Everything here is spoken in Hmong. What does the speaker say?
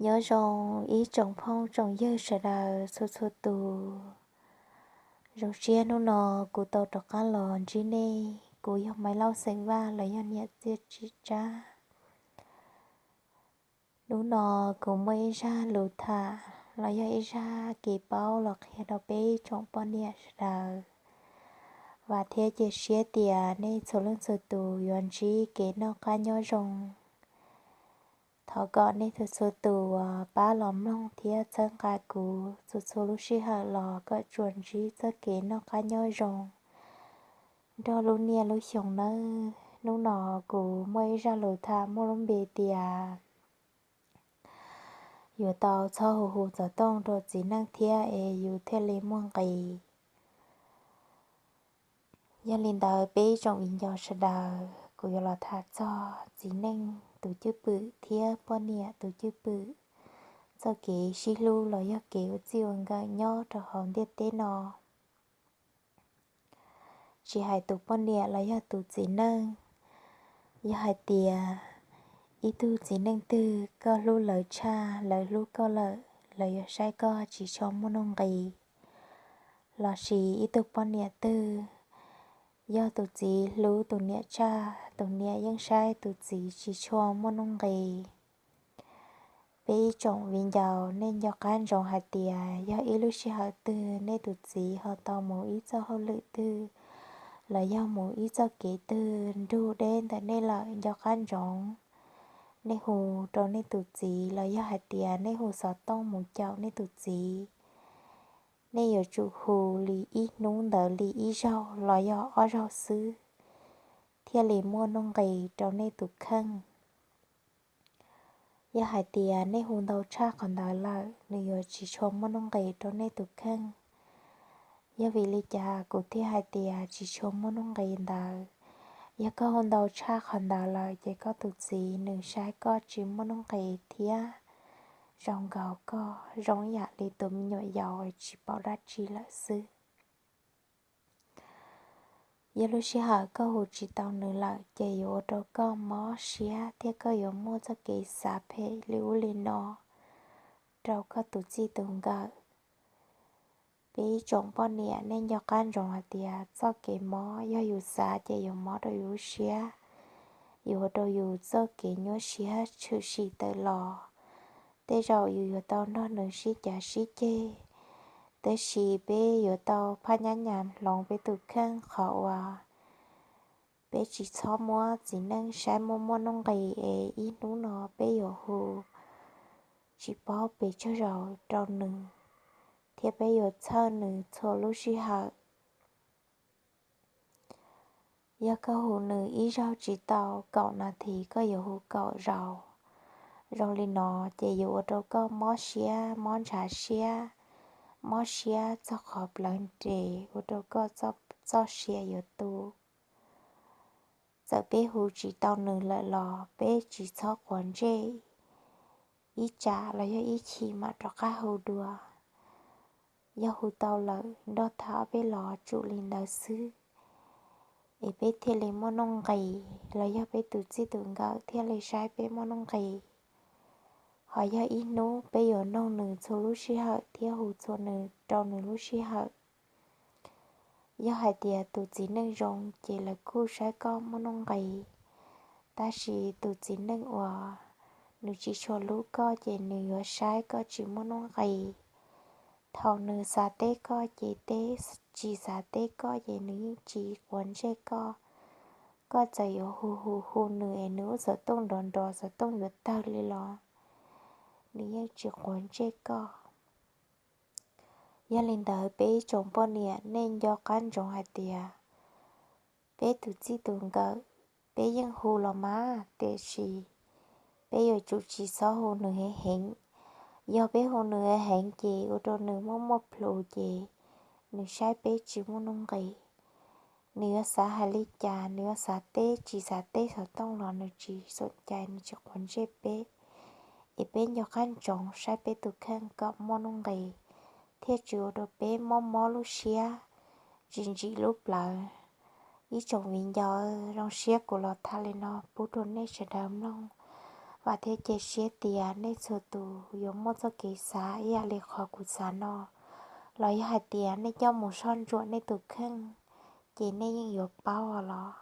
Nyob zoo ib tsoom phooj tsoom ywg sawv daws txhua txhua tus. Zoo siab hnub no kuv tau rov qab los ntsib nej, kuv yog Maiv Lauj xeem Vaj los yog niam Txiaj Tsim Tsab. Hnub no kuv muaj ib zaj lus tham los yog ib zaj kev paub los qhia rau peb tsoom poj niam sawv daws. Vam thiab cia siab tias nej txhua leej txhua tus yuav ntsib kev noj qab nyob zoo. Thov kom nej txhua txhua tus uas pab los mloog thiab txhawb nqa kuv txhua txhua lub sij hawm los kom tsuas ntsib txoj kev noj qab nyob zoo nrog lub niaj lub xyoo nawb. Hnub no kuv muaj ib zaj lus tham muaj lub npe tias yuav tau txhob hu hu xov tooj rau txiv neej thiab es yus thiaj li muaj nqis. Yog li ntawd peb ib tsoom viv ncaus sawv daws, kuv yuav los tham txog txiv neej tus cwj pwm thiab poj niam tus cwj pwm, txoj kev sib hlub los yog kev ua txij ua nkawm nyob rau hauv ntiaj teb no. Tsis hais tus poj niam los yog tus txiv neej, yog hais tias ib tug txiv neej twg koj hlub lawv tshaj lawv hlub koj lawm, lawv yuav saib koj tsis tshua muaj nuj nqis. Los sis ib tug poj niam twg yog tus txiv hlub tus niam tshaj tus niam yeej saib tus txiv tsis tshua muaj nuj nqis. Peb ib tsoom viv ncaus, nej nco qab ntsoov hais tias yog ib lub sij hawm twg nej tus txiv ho tau mus ib txoj hauj lwm twg los yog mus ib txoj kev twg nrug deb ntawm nej lawm, nco qab ntsoov, nej hu rau nej tus txiv los yog hais tias nej hu xov tooj mus caum nej tus txiv, nej yuav tsum hu li ib hnub ntawd li ib zaug los yog ob zaug xwb thiaj li muaj nuj nqis rau nej tus kheej. Yog hais tias nej hu ntau tshaj qhov ntawd lawm, nws yuav tsis tshua muaj nuj nqis rau nej tus kheej. Yog vim li cas kuv thiaj hais tias tsis tshua muaj nuj nqis ntawd? Yog koj hu ntau tshaj qhov ntawd lawm ces koj tus txiv nws saib koj tsis muaj nuj nqis thiab zoo nkaus koj zoo ib yam li tus me nyuam yaus tsis paub dab tsi lawm xwb. Yog lub sij hawm koj hu tsis tau nws lawm ces yuav ua rau koj mob siab thiab koj yuav muaj txoj kev xav phem li ub li no rau koj tus txij tus nkawm. Peb ib tsoom poj niam, nej nco qab ntsoov hais tias txoj kev mob yog yus xav ces yuav mob rau yus lub siab, yuav ua rau yus txoj kev nyuaj siab tshwm sim tawm los. Tej zaum yus yuav tau nrog nws sib cav sib ceg, tab sis peb yuav tau phaj nyab nyas hloov peb tus kheej qhov uas peb tsis txhob muab txiv neej saib muaj muaj nuj nqis es ib hnub no peb yuav hu tsis paub pes tsawg zaus rau nws, thiab peb yuav txhawj nws txhua lub sij hawm. Yog koj hu nws ib zaug tsis tau kaum nas this koj yuav hu kaum zaus. Zoo li no ces yuav ua rau koj mob siab mob ntshav siab, mob siab txog qhov plawv nres ua rau koj txoj sia yuav tu. Txawm peb hu tsis tau nws lawm los peb tsis txhob quav ntsej, ib tsam los yog ib chim mam rov qab hu dua. Yog hu tau lawm nrog tham ob peb los tsum li ntawd xwb, es peb thiaj li muaj nuj nqis los yog peb tus txij tus nkawm thiaj li saib peb muaj nuj nqis. Ho yog ib hnub peb yuav noog nws txhua lub sij hawm thiab hu txhua nws rau nws lub sij hawm. Yog hais tias tus txiv neej zoo ces lawv kuj saib koj muaj nuj nqis, tab sis tus txiv neej uas nws tsis tshua hlub koj ces nws yuav saib koj tsis muaj nuj nqis. Thaum nws xav teb koj ces teb, tsis xav teb koj ces nws yeej tsis quav ntsej koj. Koj txawm yuav hu hu hu nws es nws ub xov tooj nrov nrov xov tooj yuav tawg li los nws yeej tsis quav ntsej koj. Yog li ntawd peb ib tsoom poj niam, nej nco qab ntsoov hais tias peb tus txij tus nkawm, peb yeej hu los mas, tiam sis peb yuav tsum tsis txhob hu nws heev heev. Yog peb hu nws heev heev ces ua rau nws muaj muaj plhus ces nws saib peb tsis muaj nuj nqis. Nws yuav xav hais li cas, nws yuav xav teb tsis xav teb xov tooj los nws tsis xam cai, nws tsis quav ntsej peb. Es peb nco qab ntsoov saib peb tus kheej kom muaj nuj nqis, thiaj tsis ua rau peb mob mob lub siab, tsis ntsim lub plawv. Ib tsoom viv ncaus, zoo siab kuv los tham li no pub rau nej sawv daws mloog. Vam thiab cia siab tias nej txhua tus yuav muaj txoj kev xav ib yam li qhov kuv xav no, los yog hais tias nej coj mus soj ntsuam nej tus kheej, ces nej yeej yuav paub os los.